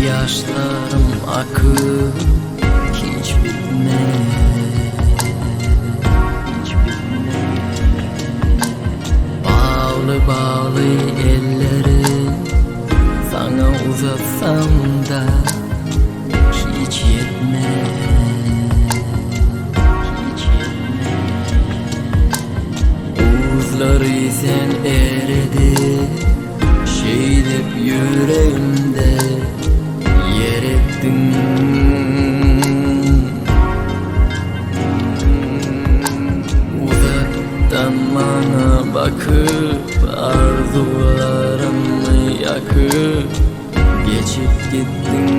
Gözyaşlarım akıp hiç bitmez. Hiç bitmez. Bağlı bağlı elleri sana uzatsam da hiç yetmez. Hiç yetmez. Buzları sen eridi Şeýdip ýüregimde ýer etdiň. Uzakdan maňa bakyp, arzuwlarymy ýakyp geçip gitdiň.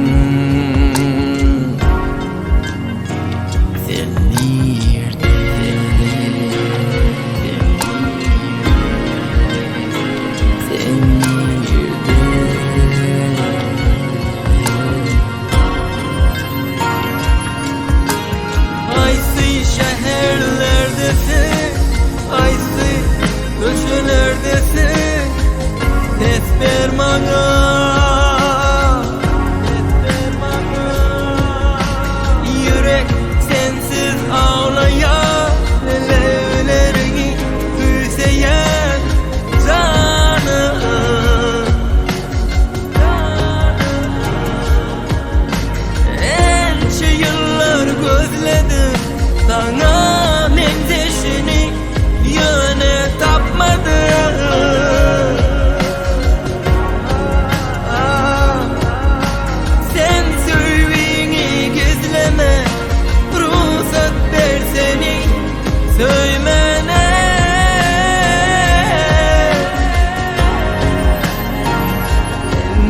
Sen nirde? Sen nirde? Haýsy şäherlerdesin, haýsy köçelerdesin? Ses ber maňa, ses ber maňa. Ýürek sensiz aglaýar, Lelewleriňi küýseýän janym. Ençe ýyllar gözledim saňa meňzeşini, ýöne tapmadym. Sen söýgiňi gizleme, rugsat ber seni söýmäne.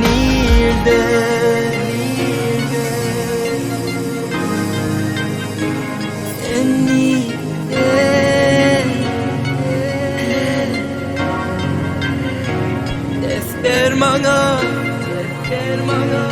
Nirde? Sen nirde? Ses ber maňa, ses ber maňa.